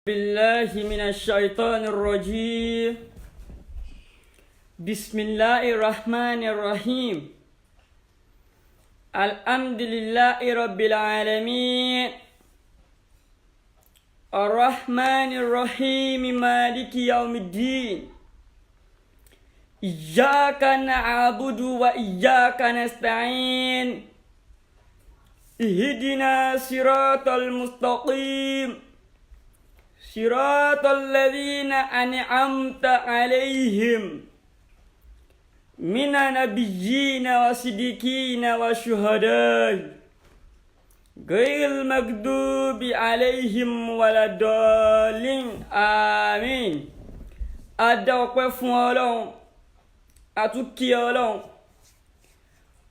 بالله من الشيطان الرجيم بسم الله الرحمن الرحيم الحمد لله رب العالمين الرحمن الرحيم مالك يوم الدين إياك نعبد وإياك نستعين اهدنا صراط المستقيم صراط الذين أنعمت عليهم من النبيين والصديقين والشهداء غير المغضوب عليهم ولا الضالين آمين. A dá ọpẹ́ fún Ọlọ́run, a tún kí Ọlọ́run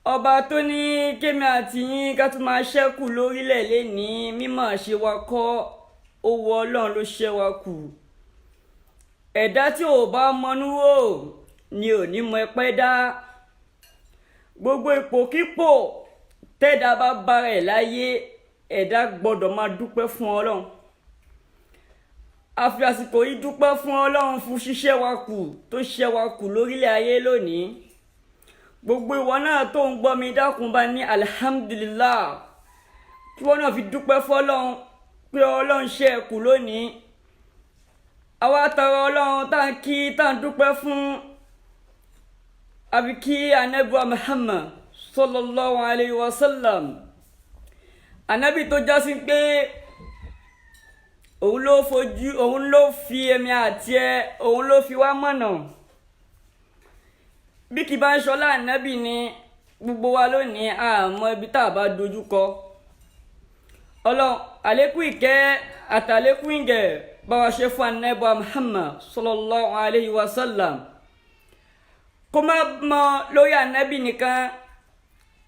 ọba tó ní kémi àti yín ká tún máa ṣẹ́kù lórílẹ̀ lénìí. Mímọ̀ ṣe wa kọ́, owó Ọlọ́run ló ṣẹ́ wa kù. Ẹ̀dá tí ò bá mọnú wò ni ò ní mọ ẹpẹ́ dá. Gbogbo ipòkípò tẹ́dá bá bára ẹ̀ láyé, ẹ̀dá gbọ́dọ̀ máa dúpẹ́ fún Ọlọ́run. A fi àsìkò yìí dúpẹ́ fún Ọlọ́run fún ṣíṣẹ́ wa kù tó ṣẹ́ wa kù lórílẹ̀ ayé lónìí. Gbogbo ìwọ náà tó ń gbọ́ mi, dákun, bá ní alhamdulillah, kí wọ́n náà fi dúpẹ́ fọlọ́run pé Ọlọ́run ṣe é kù lónìí. Àwa tọrọ Ọlọ́run tá à ń kí, tá à ń dúpẹ́ fún, àbí kí anabi Muhammad sallallahu alayhi wa sallam, anabi tó jásí pé òun ló fojú, òun ló fi ẹ̀mí àti ẹ, òun ló fi wá mọ̀nà. Bí kì bá ń ṣọlá ànábì ni, gbogbo wa lónìí àmọ́ ibi tá a bá dojú kọ. Ọlọ́run, àlékún ìkẹ́ àtàlékún ìgẹ̀ bá wa ṣe fún anabi Muhammad sallallahu alayhi wa sallam. Kó má mọ lórí anabi nìkan,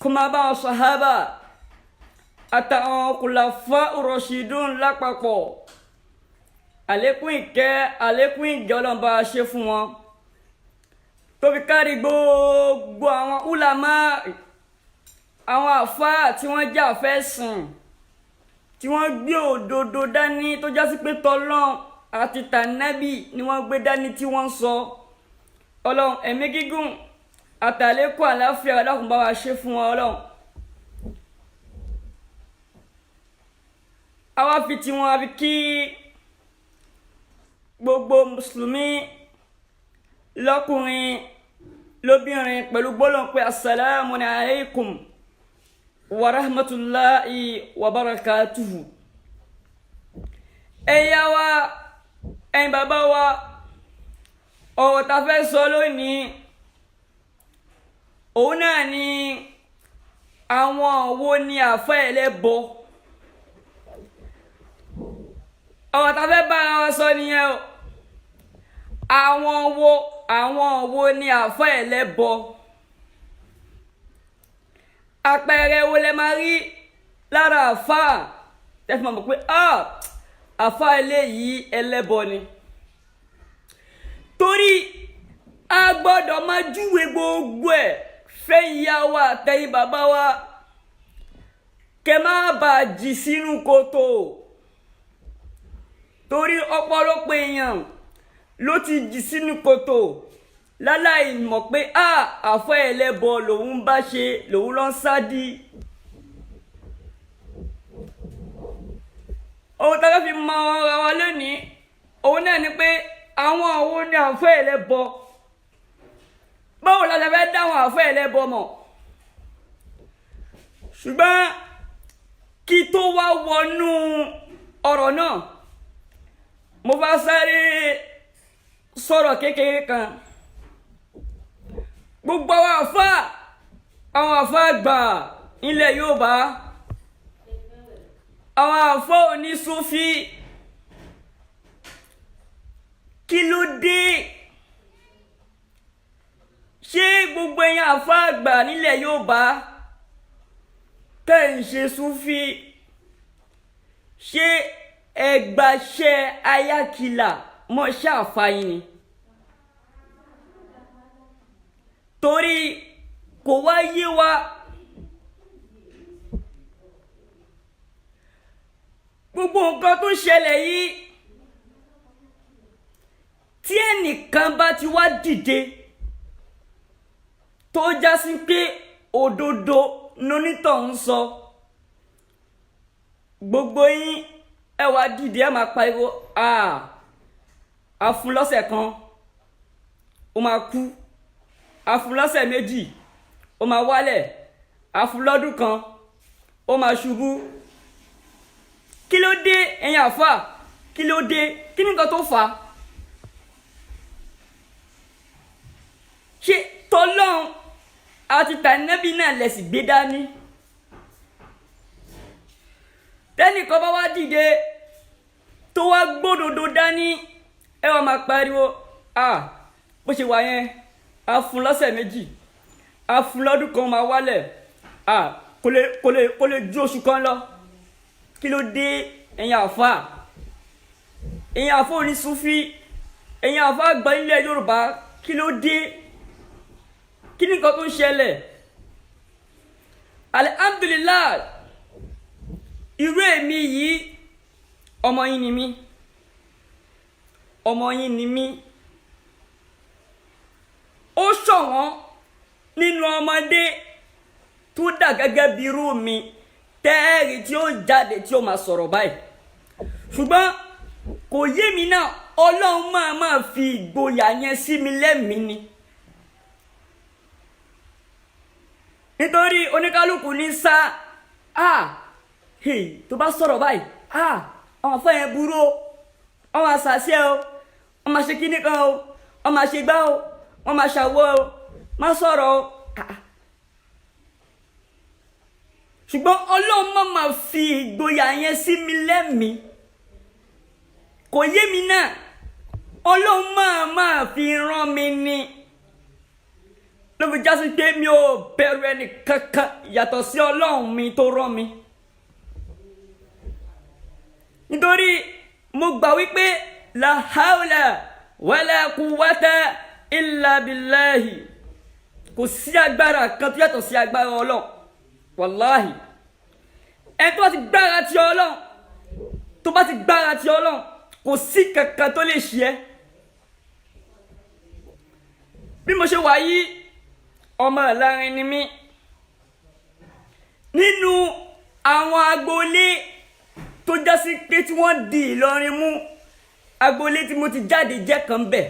kó má bá wọn sàhábà àtàwọn khulafa rashidun lápapọ̀. Àlékún ìkẹ́, àlékún ìgẹ̀, Ọlọ́run bá wa ṣe fún wọn, tó fi kárí gbogbo àwọn ulama, àwọn àfáà tí wọ́n jẹ́ àfẹ́sìn, tí wọ́n gbé òdodo dání, tó jásí pé tọ́lọ́n àti tànábì ni wọ́n gbé dání tí wọ́n sọ. Ọlọ́run, ẹ̀mí gígùn àtàlékún àláfíà, Ọlọ́run bá wa ṣe fún wọn. Ọlọ́run, àwa fi tiwọn àfi kí gbogbo mùsùlùmí lọ́kùnrin lóbìnrin pẹ̀lú gbólóhùn pé asalaamu alaykum wa rahmatulahi wa barakatuhu. Ẹ̀yà wa, ẹ̀yin bàbá wa, ọ̀rọ̀ tá a fẹ́ sọ lónìí, òun náà ni àwọn wo ni àfa ẹlẹ́bọ. Ọ̀rọ̀ tá a fẹ́ bára wa sọ nìyẹn o. Àwọn wo ni àfa ẹlẹ́bọ? Àpẹẹrẹ wo lẹ máa rí lára àfa tẹ́fí máa mọ̀ pé àfa eléyìí ẹlẹ́bọ ni? Torí a gbọ́dọ̀ máa júwe gbogbo ẹ̀ fẹ́ ìyá wa àtẹ̀yìn bàbá wa, kẹ má bàa jì sínú kòtò, torí ọ̀pọ̀lọpọ̀ èèyàn ló ti jì sínú kòtò láláì mọ̀ pé a àfọ ẹlẹ́bọ lòun bá ṣe, lòun lọ ń sádì. Ohun tá a fẹ́ fi mọ ara wa lónìí, òun náà ni pé àwọn òun ni àfọ ẹlẹ́bọ. Báwo la ṣe fẹ́ dáwọn àfọ ẹlẹ́bọ mọ̀? Ṣùgbọ́n kí tó wá wọnú ọ̀rọ̀ náà, mo bá sáré sọ̀rọ̀ kékeré kan. Gbogbo àwọn àfa àgbà ilẹ̀ Yorùbá, àwọn àfa onísúfí, kí ló dé? Ṣé gbogbo ẹ̀yin àfa àgbà nílẹ̀ Yorùbá tẹ́ ń ṣe súfí, ṣé ẹgbàṣẹ́ ayákìlà mọ́ ṣàfàyìn ni? Torí kò wá yé wa. Gbogbo nǹkan tó ṣẹlẹ̀ yìí, Tẹ́nìkan bá ti wá dìde tó já sí pé òdodo nonítọ̀ ń sọ, gbogbo yín ẹ wá dìde, ẹ máa pariwo, a fún lọ́sẹ̀ kan, ó máa kú, a fún lọ́sẹ̀ méjì, ó máa wálẹ̀, a fún lọ́dún kan, ó máa ṣubú. Kí ló dé, ẹ̀yin àfà? Kí ló dé? Kí ni nǹkan tó fà á? Ṣé tọ́lọ́run àti tànẹ́bí náà lẹ̀ sì gbé dání? Tẹ́nìkan bá wá dìde tó wá gbódodo dání, ẹ wá máa pariwo, bó ṣe wà yẹn, a fún lọ́sẹ̀ méjì, a fún lọ́dún kan, máa wálẹ̀, kò lè ju oṣù kan lọ. Kí ló dé, ẹ̀yin àfà? Ẹ̀yin àfà onísúfí, ẹ̀yin àfà àgbà ilẹ̀ Yorùbá, kí ló dé? Kí ni nǹkan tó ń ṣẹlẹ̀? Alhamdulillah, irú èmi yìí, ọmọ yín ni mí, ọmọ yín ni mí. Ó ṣọ̀wọ́n nínú ọmọdé tó dà gẹ́gẹ́ bí irú mi tẹ́ẹ̀rì tí ó jáde tí ó máa sọ̀rọ̀ báyìí, ṣùgbọ́n kò yé mi náà. Ọlọ́run máa fi ìgboyà yẹn sí mi lẹ́mìí ni, nítorí oníkálukú ní sá tó bá sọ̀rọ̀ báyìí, àwọn afẹ́ yẹn burú o, wọ́n máa ṣàṣẹ o, wọ́n máa ṣe kíní kan o, wọ́n máa ṣe gbá o, wọ́n máa ṣàwọ́ o, má sọ̀rọ̀ o. Ṣùgbọ́n Ọlọ́run máa fi ìgboyà yẹn sí mi lẹ́mìí. Kò yé mi náà, Ọlọ́run máa fi rán mi ni, ló fi já sí pé mi ò bẹ̀rù ẹni kankan yàtọ̀ sí Ọlọ́run mi tó rán mi. Nítorí mo gbà wípé la hawla wala quwwata illa billahi, kò sí agbára kan tó yàtọ̀ sí agbára Ọlọ́run. Wàláhì, ẹni tó bá ti gbára ti Ọlọ́run, tó bá ti gbára ti Ọlọ́run, kò sí kankan tó lè ṣe ẹ́. Bí mo ṣe wà yìí, ọmọ Ìlọrin ni mí. Nínú àwọn agboolé tó já sí pé tí wọ́n di Ìlọrin mú, agboolé tí mo ti jáde jẹ́ kan bẹ̀.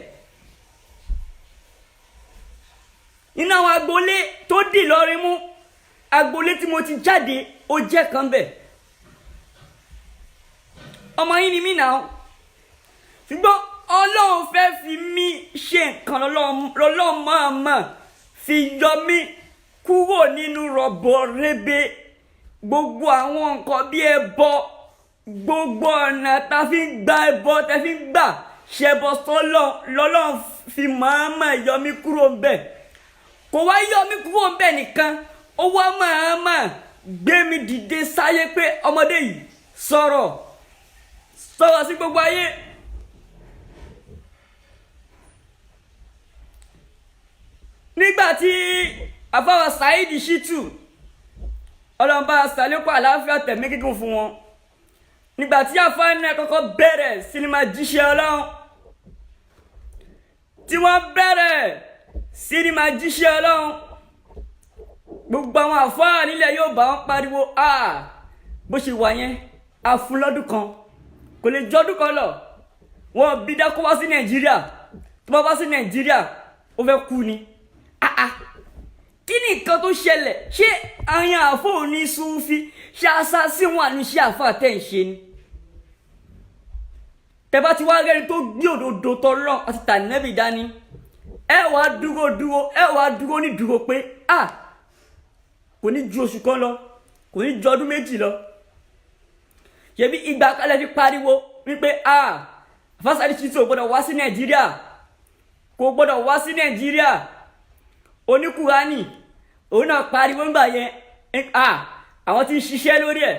Nínú àwọn agboolé tó di Ìlọrin mú, agboolé tí mo ti jáde ó jẹ́ kan bẹ̀. Ọmọ yín ni mí náà, ṣùgbọ́n Ọlọ́run fẹ́ fi mí ṣe nǹkan, lọ́lọ́run máa fi yọ mí kúrò nínú rọ̀bọ̀rẹ́bẹ̀ gbogbo àwọn nǹkan bí ẹbọ, gbogbo ọ̀nà tá fi ń gba ẹbọ, tá fi ń gbà ṣẹbọ sọ́lọ́, lọ́lọ́run fi máa yọ mí kúrò ń bẹ̀. Kò wá yọ mí kúrò ń bẹ̀ nìkan, ó wá máa gbé mi dìde sáyé pé ọmọdé yìí sọ̀rọ̀ sọ̀rọ̀ sí gbogbo ayé. Nígbà tí àfáwà Saheed Shittu, Ọlọ́run bá ṣàlékún àlàáfíà tẹ̀mí gígùn fún wọn, nígbà tí àfáà náà kọ́kọ́ bẹ̀rẹ̀ sinimá jíṣẹ́ Ọlọ́run, tí wọ́n bẹ̀rẹ̀ sinimá jíṣẹ́ Ọlọ́run, gbogbo àwọn àfáà nílẹ̀ Yorùbá wọn pariwo, bó ṣe wà yẹn, a fún lọ́dún kan, kò lè jọ́dún kan lọ, wọn bí dákó wá sí Nàìjíríà, tó bá wá sí Nàìjíríà ó fẹ́ kú ni. Kí ni nǹkan tó ṣẹlẹ̀? Ṣé àwọn àfọ ní Súfí ṣe àṣàṣì wọn àní ṣe àfà tẹ̀ ń ṣe ni? Tẹ́ bá ti wá rẹ́ni tó gbé òdodo tọ́lọ́ àti tànẹ́bì dání, ẹ wàá dúró dúró, ẹ wàá dúró ní dúró pé kò ní ju oṣù kan lọ, kò ní ju ọdún méjì lọ. Ṣebí ìgbà kalẹ̀ fi pariwo wípé Saheed Shittu ò gbọ́dọ̀ wá sí Nàìjíríà, kò gbọ́dọ̀ wá sí Nàìjíríà. Oníkùránì òun náà pariwo ńgbà yẹn, àwọn tí ń ṣiṣẹ́ lórí ẹ̀,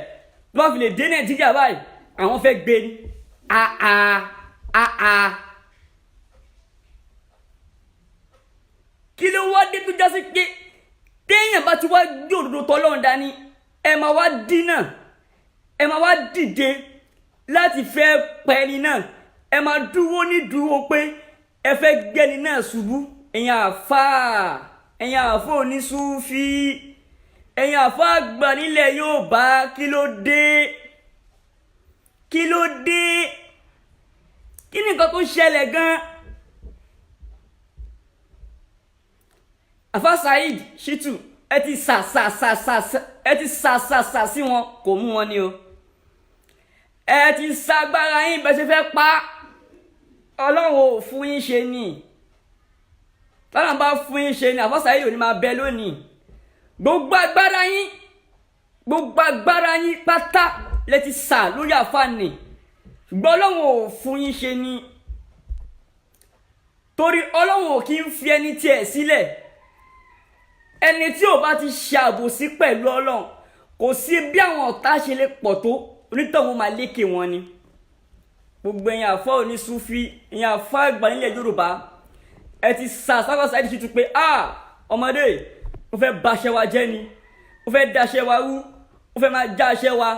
tó bá fi lè dé Nàìjíríà báyìí àwọn fẹ́ gbé ni. Kí ló wá dé tó jásí pé téèyàn bá ti wá gbé òdodo tọ́lọ́run dání, ẹ máa wá dínà, ẹ máa wá dìde láti fẹ́ pẹ́ni náà, ẹ máa dúró ní dúró pé Ẹ fẹ́ gbẹ́ni náà ṣubú. Ẹ̀yin àfáà, ẹ̀yin àfáà onísúfí, ẹ̀yin àfáà àgbà nílẹ̀ Yorùbá, kí ló dé? Kí ló dé? Kí ni nǹkan tó ṣẹlẹ̀ gan? Àfáà Saheed Shittu, ẹ ti sà sà sà sà sà, ẹ ti sà sà sà sí wọn, kò mú wọn ni o. Ẹ ti sagbára yín bẹ́ẹ̀ ṣe fẹ́ pa. Ọlọ́run ò fún yín ṣe ni. Tọ́lọ́run bá fún yín ṣe ni, Àfáà Saheed ò ní máa bẹ lónìí. Gbogbo agbára yín, gbogbo agbára yín pátá lẹ ti sà lórí àfáàní. Ṣùgbọ́n Ọlọ́run ò fún yín ṣe ni. Torí Ọlọ́run ò kí ń fi ẹni tiẹ̀ sílẹ̀. Ẹni tí ò bá ti ṣe àbòsí pẹ̀lú Ọlọ́run, kò sí bí àwọn ọ̀tá ṣe lè pọ̀ tó, onítọ̀hún máa lékè wọn ni. Gbogbo ẹ̀yin àfáà onísúfí, ẹ̀yin àfáà àgbà nílẹ̀ Yorùbá, ẹ ti sà sáfà Saheed Shittu pé ah, ọmọdé, ó fẹ́ baṣẹ́ wa jẹ́ ni, ó fẹ́ daṣẹ́ wa rú, ó fẹ́ máa já aṣẹ́ wa.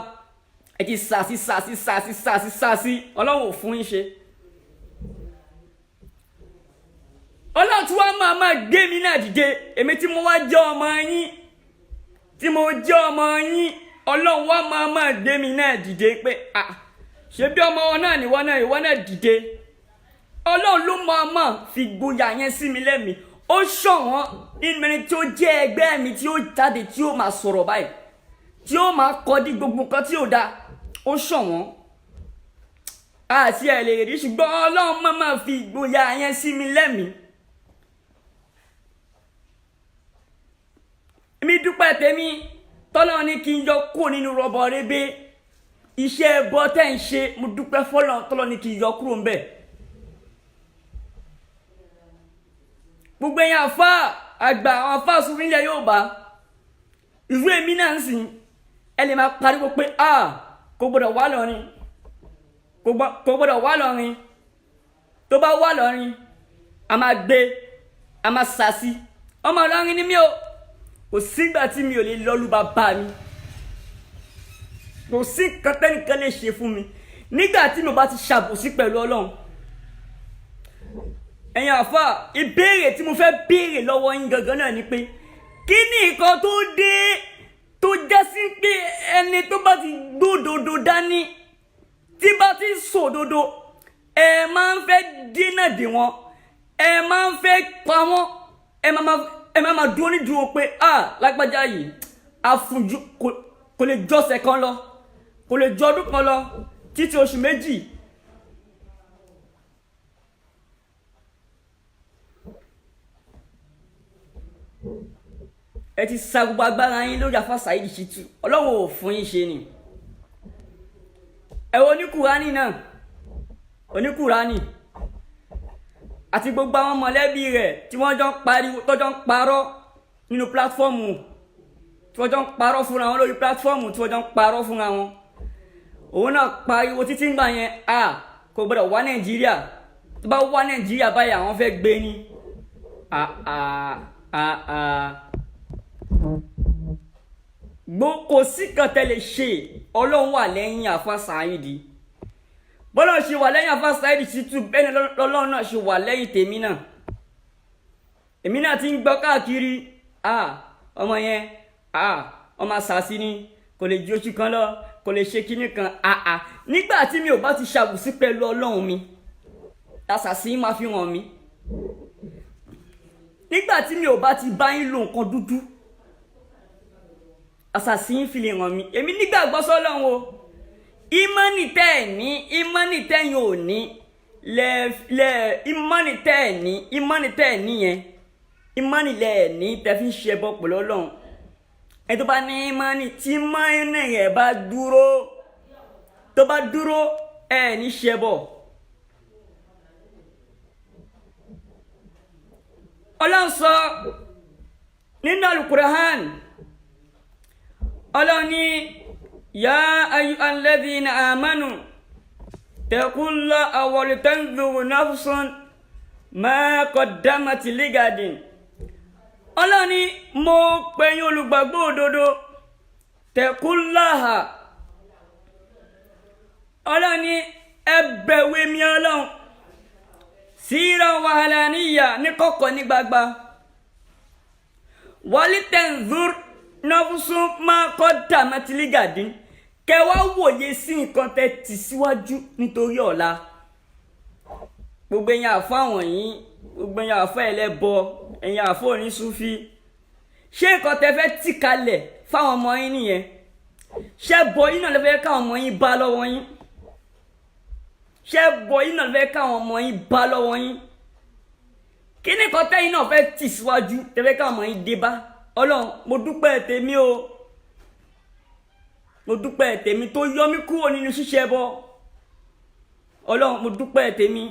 Ẹ ti sà sí sà sí sà sí sà sí sà sí, Ọlọ́run ò fún yín ṣe. Ọlọ́run tí wàá máa máa gbé mi náà dìde, èmi tí mo wá jẹ́ ọmọ yín, tí mo jẹ́ ọmọ yín, Ọlọ́run wá máa máa gbé mi náà dìde pé ah, ṣé bí ọmọ wọn náà níwọ náà, ìwọ náà dìde. Ọlọ́run ló máa máa fi gboyà yẹn sí mi lẹ́mìí. Ó ṣọ̀wọ́n nínú ẹni tí ó jẹ́ ẹgbẹ́ mi tí ó jáde tí ó máa sọ̀rọ̀ báyìí, tí ó máa kọ́ dí gbogbo nǹkan tí ò dáa. Ó ṣọ̀wọ́n àti ẹ̀ lè rí, ṣùgbọ́n Ọlọ́run máa máa fi ìgboyà yẹn sí mi lẹ́mìí. Èmi dúpẹ́ tèmi tọ́lọ́run ní kí n yọ kúrò nínú rọ̀bọ̀ rebe iṣẹ́ ẹbọ tẹ́ ń ṣe. Mo dúpẹ́ fọ́lọ́run tọ́lọ́run ní kí n yọ kúrò ńbẹ̀. Gbogbo ẹ̀yin àfáà àgbà, àwọn àfáà Súfì nílẹ̀ Yorùbá, ìlú èmi náà ń sìn, ẹ lè máa pariwo pé a kò gbọdọ̀ wá lọ́rin, kò gbọdọ̀ wá lọ́rin. Tó bá wá lọ́rin, a máa gbé, a máa sàsí. Ọmọ Ìlọrin ni mí o, kò sígbà tí mi ò lè lọ́lú bàbá mi, kò sí nǹkan tẹ́nìkan lè ṣe fún mi nígbà tí mo bá ti ṣàbòsí pẹ̀lú Ọlọ́run. Ẹ̀yin àfáà, ìbéèrè tí mo fẹ́ béèrè lọ́wọ́ yín gangan náà ni pé kí ni nǹkan tó dé tó jẹ́ sí pé ẹni tó bá ti gbódodo dání, tí bá ti sòdodo, ẹ máa ń fẹ́ dínà dè wọ́n, ẹ máa ń fẹ́ pa wọ́n, ẹ máa máa dúró nídúró pé ah, lágbájá yìí àfùnjú kò lè jọ́sẹ̀ kan lọ, kò lè jọ ọdún kan lọ, títí oṣù méjì. Ẹ ti sa gbogbo agbára yín lórí Àfáà Saheed Shittu, Ọlọ́run ò fún yín ṣe ni. Ẹ wo oníkùránì náà, oníkùránì àti gbogbo àwọn mọ̀lẹ́bí rẹ̀ tí wọ́n jọ ń pariwo, tọ́jọ́ ń parọ́ nínú pílátífọ́ọ̀mù, tí wọ́n jọ ń parọ́ fúnra wọn lórí pílátífọ́ọ̀mù, tí wọ́n jọ ń parọ́ fúnra wọn. Òun náà pariwo títí ńgbà yẹn, a kò gbọdọ̀ wá Nàìjíríà, tó bá wá Nàìjíríà báyìí àwọn fẹ́ gbé ni. Kò sí kan tẹ́ lè ṣe, Ọlọ́run wà lẹ́yìn Àfáà Saheed. Bọ́lá ṣe wà lẹ́yìn Àfáà Saheed Shittu, bẹ́ẹ̀ ni lọ́lọ́run náà ṣe wà lẹ́yìn tèmi náà. Èmi náà ti ń gbọ́ káàkiri, ah, ọmọ yẹn, ah, ọmọ àṣàṣì ni, kò lè ju oṣù kan lọ, kò lè ṣe kíní kan, ah ah. Nígbà tí mi ò bá ti ṣàbùsí pẹ̀lú Ọlọ́run mi, àṣàṣì máa fi hàn mí. Nígbà tí mi ò bá ti bá yín lo nǹkan dúdú, àṣàṣì ń fi lè hàn mí. Èmi nígbàgbọ́ sọ́lọ́run o. Ìmánì tẹ́ ẹ̀ ní, ìmánì tẹ́yìn ò ní, lẹ ìmánì tẹ́ ẹ̀ ní, ìmánì tẹ́ ẹ̀ ní yẹn, ìmánì lẹ ẹ̀ ní tẹ́ fi ń ṣe ẹbọ pẹ̀lú Ọlọ́run. Ẹni tó bá ní ìmánì, tí ìmánì rẹ̀ bá dúró, tó bá dúró, ẹ̀ ní ṣe ẹbọ. Ọlọ́run sọ nínú Al-Qur'an, Ọlọ́run ní ya ayyuhalladhina amanu taqullaha wa litanzur nafsun ma qaddamat ligadin. Ọlọ́run ní mo pè yín olùgbàgbọ́ òdodo, taqullaha. Ọlọ́run ní ẹ bẹ̀rù èmi Ọlọ́run. Síran wàhálàníyà ní kọ̀kọ̀ ní gbagba. Wàlítẹ̀nzúr nọ́fúsùn máa kọ́ dàmẹ́tìlígàdín. Kẹ wá wòye sí nǹkan tẹ́ tì síwájú nítorí ọ̀la. Gbogbo ẹ̀yin àfọ àwọn yìí, gbogbo ẹ̀yin àfọ ẹlẹ́bọ, ẹ̀yin àfọ onísúfí, ṣé nǹkan tẹ́ fẹ́ tì kalẹ̀ fáwọn ọmọ yín nìyẹn? Ṣé bọ yín náà lè fẹ́ káwọn ọmọ yín bá lọ́wọ́ yín? Ṣé bọ yín náà lè fẹ́ káwọn ọmọ yín bá lọ́wọ́ yín? Kí ni nǹkan tẹ́yin náà fẹ́ tì síwájú tẹ́ fẹ́ káwọn ọmọ yín dé bá? Ọlọ́run, mo dúpẹ́ tèmi o, mo dúpẹ́ tèmi tó yọ mí kúrò nínú ṣíṣe bọ. Ọlọ́run, mo dúpẹ́ tèmi.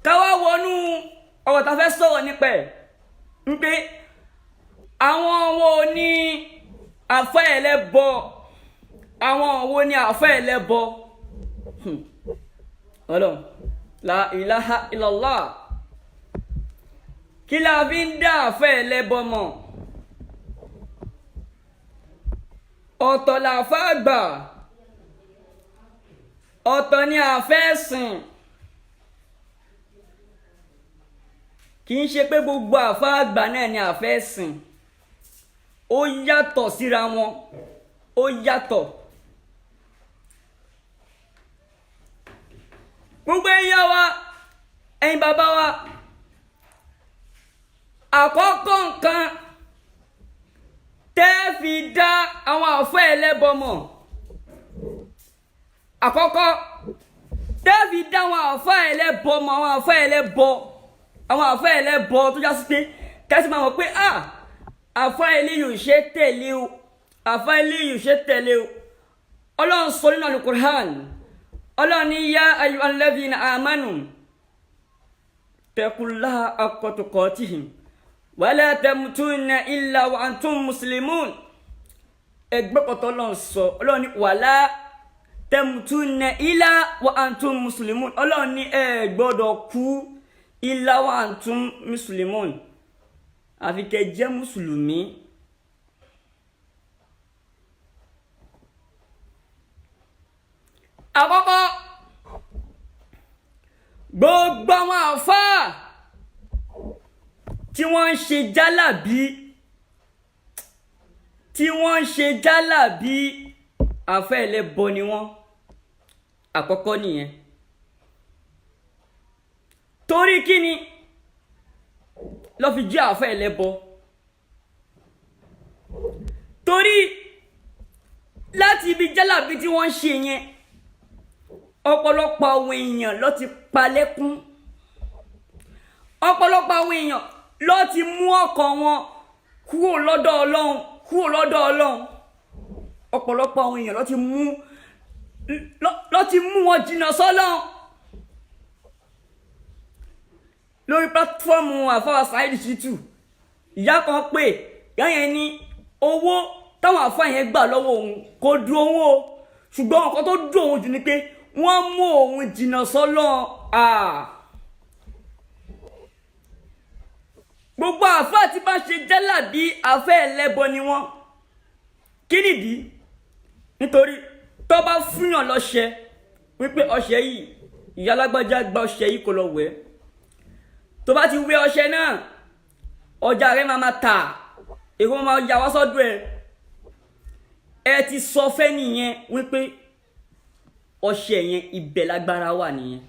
Ká wá wọnú ọ̀rọ̀ tá a fẹ́ sọ̀rọ̀ nípa ẹ̀ ń pé àwọn wo ni àfẹ́ ẹlẹ́bọ, àwọn wo ni àfẹ́ ẹlẹ́bọ. Ọlọ́run, la ilaha illallah. Kí la fi ń dá àfẹ́ ẹlẹ́bọ mọ̀? Ọ̀tọ̀ làfá àgbà, ọ̀tọ̀ ni àfẹ́ ẹ̀sìn. Kì í ṣe pé gbogbo àfá àgbà náà ni àfẹ́ ẹ̀sìn. Ó yàtọ̀ síra wọn, ó yàtọ̀. Gbogbo ẹ̀yin wa, ẹ̀yin bàbá wa, àkọ́kọ́ nǹkan tẹ́ fi dá àwọn àfẹ́ ẹlẹ́bọ mọ̀, àkọ́kọ́ tẹ́ fi dá àwọn àfẹ́ ẹlẹ́bọ mọ̀, àwọn àfẹ́ ẹlẹ́bọ, àwọn àfẹ́ ẹlẹ́bọ tó já sí pé tẹ́sí máa mọ̀ pé àfẹ́ eléyìí ò ṣe tẹ̀lé o, àfẹ́ eléyìí ò ṣe tẹ̀lé o. Ọlọ́run sọ nínú Al-Qur'an, Ọlọ́run ní yá ayyuhal ladhina amanu taqullaha haqqa tuqatihi wala tamutunna illa wa antum muslimun. Ẹgbẹ́ kọ̀tọ́ Ọlọ́run sọ, Ọlọ́run ní wala tamutunna illa wa antum muslimun. Ọlọ́run ní ẹ gbọ́dọ̀ kú illa wa antum muslimun, àfi kẹ́ jẹ́ mùsùlùmí. Àkọ́kọ́, gbogbo àwọn àfáà tí wọ́n ń ṣe jálàbí, tí wọ́n ń ṣe jálàbí, àfẹ́ ẹlẹ́bọ ni wọ́n. Àkọ́kọ́ nìyẹn. Torí kí ni ló fi jẹ́ àfẹ́ ẹlẹ́bọ? Torí láti ibi jálàbí tí wọ́n ń ṣe yẹn, ọ̀pọ̀lọpọ̀ àwọn èèyàn ló ti palẹ́kún, ọ̀pọ̀lọpọ̀ àwọn èèyàn ló ti mú ọkàn wọn kúrò lọ́dọ̀ Ọlọ́run, kúrò lọ́dọ̀ Ọlọ́run. Ọ̀pọ̀lọpọ̀ àwọn èèyàn ló ti mú wọn jìnnà sọ́lọ́run. Lórí pátfọ́ọ̀mù àfáà Saheed Shittu, ìyá kan pè, ìyá yẹn ní owó táwọn àfáà yẹn gbà lọ́wọ́ òun kò dùn òun o, ṣùgbọ́n nǹkan tó dùn òun jù ni pé wọ́n mú òun jìnnà sọ́lọ́run. Gbogbo àfáà tí bá ṣe jálàbí àfẹ́ ẹlẹ́bọ ni wọ́n. Kí nìdí? Nítorí tó bá fúnyàn lọ́ṣẹ wípé ọṣẹ yìí, ìyá alágbájá gba ọṣẹ yìí kó lọ wẹ̀, tó bá ti wẹ̀ ọṣẹ náà, ọjà rẹ̀ máa ma tà, èrò máa yà wá sọ́dọ̀ ẹ̀. Ẹ ti sọ fẹ́ nìyẹn wípé ọṣẹ yẹn ibẹ̀ lágbára wà nìyẹn.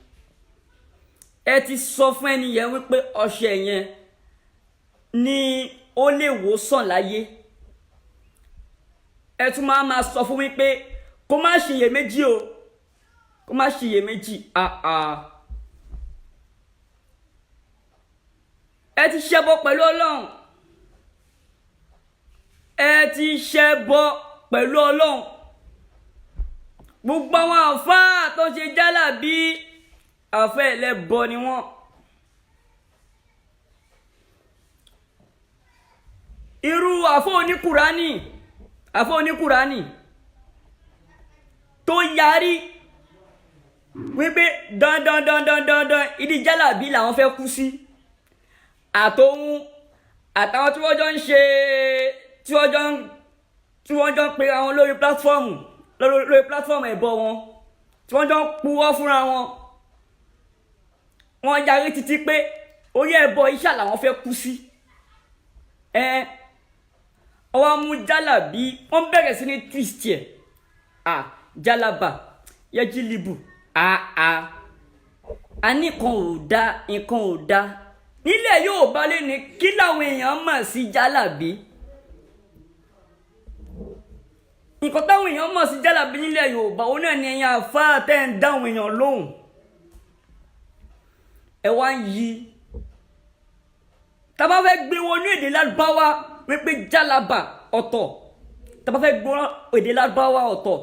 Ẹ ti sọ fún ẹni yẹn wípé ọṣẹ yẹn ni ó lè wò sàn láyé. Ẹ tún máa ma sọ fún wípé kó má ṣiyèméjì o, kó má ṣiyèméjì. Ẹ ti ṣẹbọ pẹ̀lú Ọlọ́run, ẹ ti ṣẹbọ pẹ̀lú Ọlọ́run. Gbogbo àwọn àfáà tó ṣe jálàbí àfẹ́ ẹlẹ́bọ ni wọ́n. Irú àfọ́ oníkùránì, àfọ́ oníkùránì tó yarí wípé dandan dandan dandan ìdí jálàbí làwọn fẹ́ kú sí, àtòun àtàwọn tí wọ́n jọ ń ṣe, tí wọ́n jọ ń pe àwọn lórí pílátífọ́ọ̀mù, lórí pílátífọ́ọ̀mù ẹ̀bọ wọn, tí wọ́n jọ ń purọ́ fúnra wọn. Wọ́n yarí títí pé orí ẹbọ iṣẹ́ làwọn fẹ́ kú sí. Ẹ ọwọ́ mú jálàbí, wọ́n bẹ̀rẹ̀ sí ní twist ẹ̀. À jálàbà yẹjìlìbù àà a ní nǹkan ò da, nǹkan ò da nílẹ̀ Yorùbá lé ní kí làwọn èèyàn mọ̀ sí jálàbí. Nǹkan táwọn èèyàn mọ̀ sí jálàbí nílẹ̀ Yorùbá òun náà ni ẹ̀yin àfáà tẹ́ ń dáwọn èèyàn lóhùn. Ẹ wá ń yí tá bá fẹ́ gbé wọnú èdè Lárúbáwá wípé jálàbà ọ̀tọ̀, tá bá fẹ́ gbé wọnú èdè Lárúbáwá ọ̀tọ̀,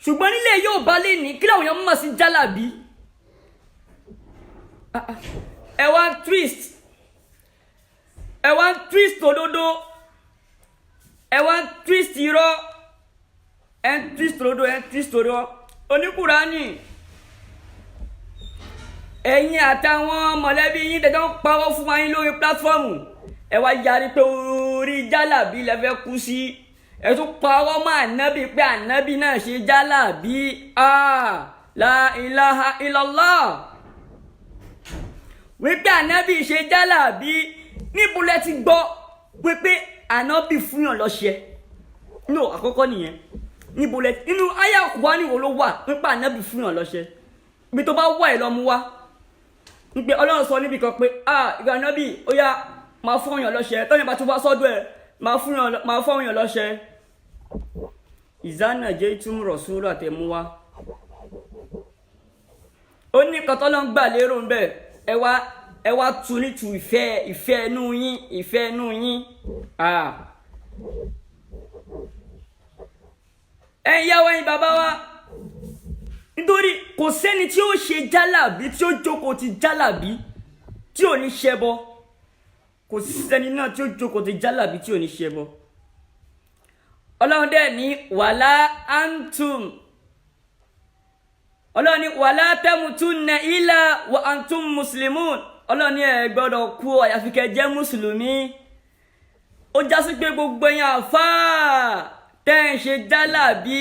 ṣùgbọ́n nílẹ̀ Yorùbá lè ní kí làwọn èèyàn mọ̀ sí jálàbí. Ẹ wá ń twist, ẹ wá ń twist òdodo, ẹ wá ń twist irọ́, ẹ ń twist òdodo, ẹ ń twist òdodo. Oníkùránì, ẹ̀yin àtàwọn mọ̀lẹ́bí yín tẹ̀jọ́ ń parọ́ fún wa yín lórí pílátífọ́ọ̀mù, ẹ wá yarí pé orí jálàbí lẹ fẹ́ kú sí. Ẹ tún parọ́ mọ́ ànábì pé ànábì náà ṣe jálàbí. La ilaha illallah, wípé ànábì ṣe jálàbí. Níbo lẹ ti gbọ́ wípé ànábì fúnyàn lọ́ṣẹ? No, àkọ́kọ́ nìyẹn. Níbo lẹ nínú àyá Kùránì wo ló wà wípé ànábì fúnyàn lọ́ṣẹ? Ibi tó bá wà ẹ lọ mú wá. Wípé Ọlọ́run sọ níbi kan pé ìgbà ànábì ó yá máa fúnyàn lọ́ṣẹ, tọ́yìn bá tún wá sọ́dọ̀ ẹ̀ máa fúnyàn lọ́ṣẹ. Ìzánà jẹ́ ìtumọ̀ sùúrù àtẹ̀mú wá. Ó ní nǹkan tọ́lọ́ ń gbà lérò ń bẹ̀. Ẹ wá tu ní tu ìfẹ́ inú yín, ìfẹ́ inú yín. Ẹ̀yin ìyá wa, ẹ̀yin bàbá wa, nítorí kò sẹ́ni tí ó ṣe jálàbí, tí ó jókòó ti jálàbí tí ò ní ṣẹbọ. Kò sẹ́ni náà tí ó jókòó ti jálàbí tí ò ní ṣẹbọ. Ọlọ́run dẹ̀ ní wàlá antum, Ọlọ́run ní wàlá tamutunna illa wa antum muslimun. Ọlọ́run ní ẹ gbọ́dọ̀ kú àyàfi kẹ́ jẹ́ mùsùlùmí. Ó jásí pé gbogbo ẹ̀yin àfáà tẹ́ ń ṣe jálàbí,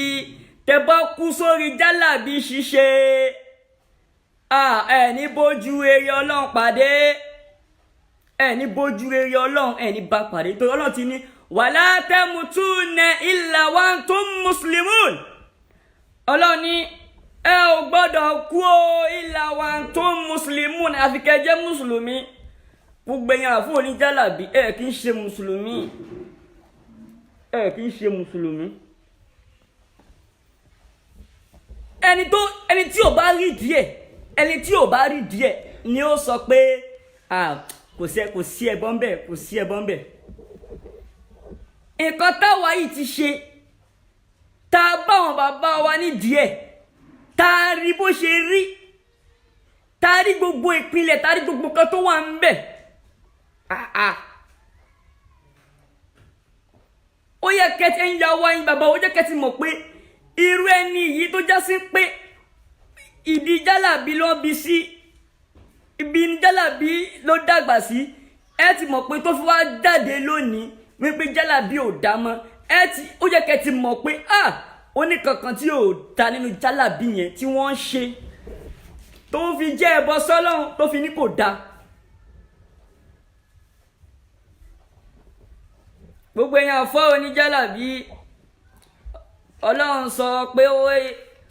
tẹ́ bá kú sórí jálàbí ṣíṣe, ẹ ní bójú rere Ọlọ́run pàdé, ẹ ní bójú rere Ọlọ́run, ẹ ní bá pàdé. Torí Ọlọ́run ti ní wàlá tamutunna illa wa antum muslimun. Ọlọ́run ní ẹ ò gbọ́dọ̀ kú o illa wa antum muslimun, àfi kẹ́ jẹ́ mùsùlùmí. Gbogbo ẹ̀yin àfáà oníjálàbí, ẹ kì í ṣe mùsùlùmí, ẹ kì í ṣe mùsùlùmí. Ẹni tí ò bá rí díẹ̀, ẹni tí ò bá rí díẹ̀ ni ó sọ pé kò sí ẹbọ ńbẹ̀, kò sí ẹbọ ńbẹ̀. Nǹkan táwa yìí ti ṣe, tá a bá àwọn bàbá wa ní díẹ̀, tá a rí bó ṣe rí, tá a rí gbogbo ìpìlẹ̀, tá a rí gbogbo nǹkan tó wà ńbẹ̀. Ó yẹ kẹ́tí ń ya wá yín bàbá, ó jẹ́ kẹ́tí mọ̀ pé irú ẹni yìí tó já sí pé ìdí jálàbí ló bí sí, ibi jálàbí ló dàgbà sí, ẹ ti mọ̀ pé tó fi wá jáde lónìí wípé jálàbí ò dá mọ́, ẹ ti ó yẹ kẹ́tí mọ̀ pé ó ní kankan tí ò dá nínú jálàbí yẹn tí wọ́n ń ṣe tó fi jẹ́ ẹbọ sọ́lọ́run tó fi ní kò dá. Gbogbo èèyàn fọ́ oníjálàbí, Ọlọ́run sọ pé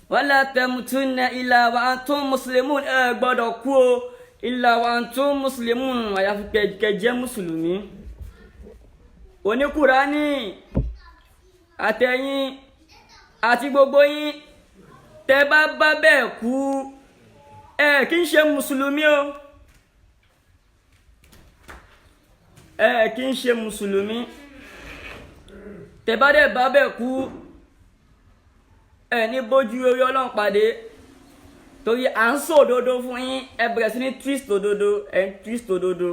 wala tamutunna illa wa antum muslimun, ẹ gbọ́dọ̀ kú o illa wa antum muslimun, àyàfi kẹ́ jẹ́ mùsùlùmí. Oníkùránì àtẹ̀yìn àti gbogbo yín tẹ́ bá bá bẹ́ẹ̀ kú, ẹ kì í ṣe mùsùlùmí o, ẹ kì í ṣe mùsùlùmí. Tẹ́ bá dẹ̀ bá bẹ́ẹ̀ kú, ẹ ní bójú orí Ọlọ́run pàdé. Torí à ń sọ òdodo fún yín, ẹ bẹ̀rẹ̀ sí ní twist òdodo, ẹ ń twist òdodo,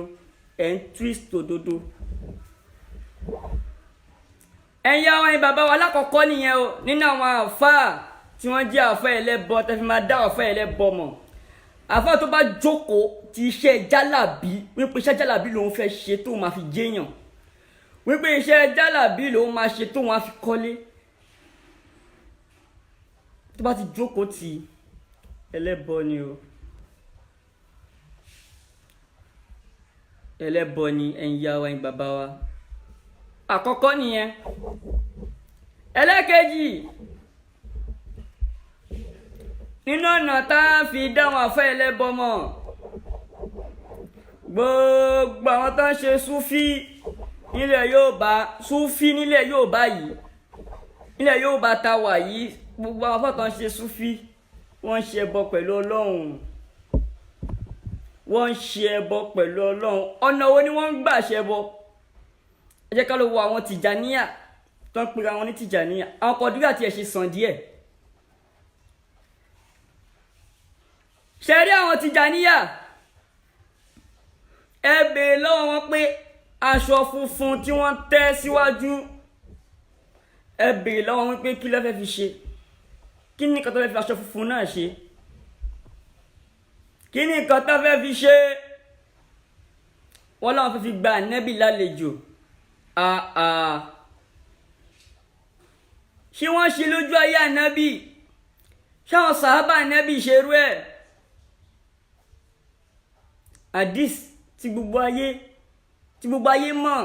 ẹ ń twist òdodo. Ẹ̀yin àwọn ẹ̀yin bàbá wa lákọ̀ọ́kọ́ nìyẹn o, nínú àwọn àfáà tí wọ́n jẹ́ àfáà ẹlẹ́bọ tẹ́ fi máa dá àfáà ẹlẹ́bọ mọ̀. Àfáà tó bá jókòó ti iṣẹ́ jálàbí, wípé iṣẹ́ jálàbí lòun fẹ́ ṣe tó máa fi jẹ́yàn, wípé iṣẹ́ jálàbí lòun máa ṣe tó máa fi kọ́lé, tó bá ti jókòó tì í, Ẹlẹ́bọ ni o, ẹlẹ́bọ ni ẹ̀yin ìyá wa, ẹ̀yin bàbá wa. Àkọ́kọ́ nìyẹn. Ẹlẹ́kejì nínú ọ̀nà tá a fi dáwọn àfẹ́ ẹlẹ́bọ mọ̀, gbogbo àwọn tó ń ṣe súfí nílẹ̀ Yorùbá, súfí nílẹ̀ Yorùbá yìí, nílẹ̀ Yorùbá ta wà yìí, gbogbo àwọn tó ń ṣe súfí, wọ́n ń ṣe ẹbọ pẹ̀lú Ọlọ́run. Wọ́n ń ṣe ẹbọ pẹ̀lú Ọlọ́run. Ọ̀nà wo ni wọ́n ń gbà ṣe ẹbọ? Ẹ jẹ́ ká lọ wo àwọn Tìjàníyà tó ń pera wọn ní Tìjàníyà. Àwọn Kọ̀dúrà tiẹ̀ ṣe sàn díẹ̀. Ṣe rí àwọn Tìjàníyà, ẹ béèrè lọ́wọ́ wọn pé aṣọ funfun tí wọ́n tẹ́ síwájú, ẹ béèrè lọ́wọ́ wọn pé kí ló fẹ́ fi ṣe? Kí ni nǹkan tó fẹ́ fi aṣọ funfun náà ṣe? Kí ni nǹkan tó fẹ́ fi ṣe? Wọ́n láwọn fẹ́ fi gba ànẹ́bì lálejò. Ṣé wọ́n ṣe lójú ayé ànẹ́bì? Ṣáwọn sàhábà ànẹ́bì ṣerú ẹ̀? Hadith tí gbogbo ayé, tí gbogbo ayé mọ̀,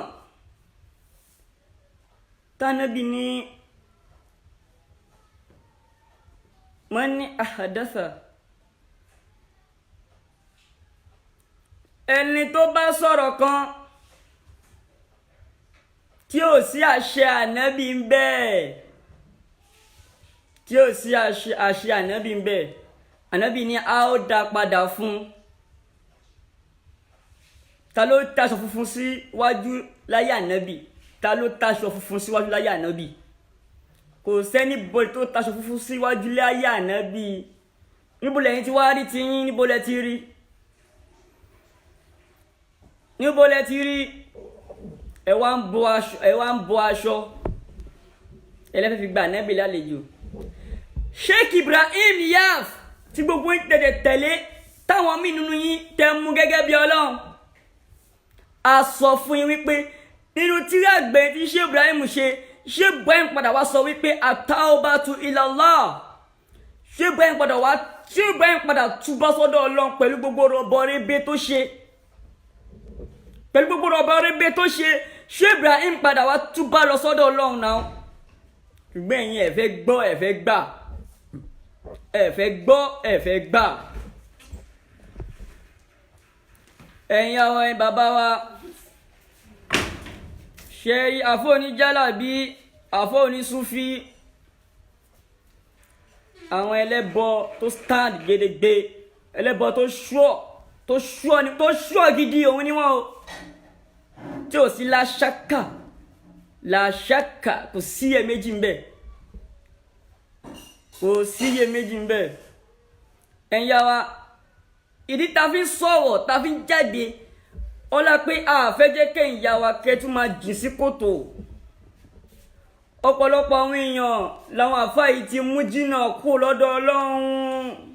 tánàbì ní man ahadatha, ẹni tó bá sọ̀rọ̀ kan tí ò sí àṣẹ ànábì ń bẹ, tí ò sí àṣẹ ànábì ń bẹ, ànábì ní a ó dá padà fún. Ta ló taṣọ funfun síwájú láyé ànábì? Ta ló taṣọ funfun síwájú láyé ànábì? Kò sẹ́ni bọ́ọ̀lì tó taṣọ funfun síwájú láyé ànábì. Níbo lẹ́yìn tí wàá rí ti yín? Níbo lẹ ti rí? Níbo lẹ ti rí? Ẹ wá ń bọ aṣọ, ẹ wá ń bọ aṣọ, ẹlẹ́fẹ́ fi gba ànábì lálejò. Sheikh Ibrahim Niyas tí gbogbo yín tẹ̀lé tẹ̀lé, táwọn míì nínú yín tẹ mú gẹ́gẹ́ bí Ọlọ́run, a sọ fún yín wípé nínú tírà àgbẹ̀ tí Sheikh Ibrahim ṣe, Sheikh Ibrahim padà wá sọ wípé at-taubatu ilallah. Sheikh Ibrahim padà wá, Sheikh Ibrahim padà túbọ̀ sọ́dọ̀ Ọlọ́run pẹ̀lú gbogbo rọ̀bọ̀rẹ́bẹ tó ṣe, pẹ̀lú gbogbo rọ̀bọ̀rẹ́bẹ tó ṣe. Sheikh Ibrahim padà wá túbọ̀ lọ sọ́dọ̀ Ọlọ́run náà. Ṣùgbọ́n ẹ̀yin ẹ fẹ́ gbọ́, ẹ fẹ́ gbà, ẹ fẹ́ gbọ́, ẹ fẹ́ gbà. Ẹ̀yin àwọn ẹ̀yin bàbá wa, ṣe àfọ̀ní jálàbí, àfọ̀ní súfí, àwọn ẹlẹ́bọ tó stand gedegbe, ẹlẹ́bọ tó ṣúọ̀, tó ṣúọ̀ ni, tó ṣúọ̀ gidi òun ni wọ́n o, tí ò sí láṣáká, láṣáká, kò sí iyèméjì ńbẹ, kò sí iyèméjì ńbẹ. Ẹ̀yin yá wa, ìdí ta fi ń sọ̀rọ̀, ta fi ń jáde, ọlá pé a fẹ́ jẹ́ kẹ́yìn yá wa kẹ́ tún máa jìn sí kòtò. Ọ̀pọ̀lọpọ̀ àwọn èèyàn làwọn àfáà yìí ti mú jìnnà kú lọ́dọ̀ Ọlọ́run.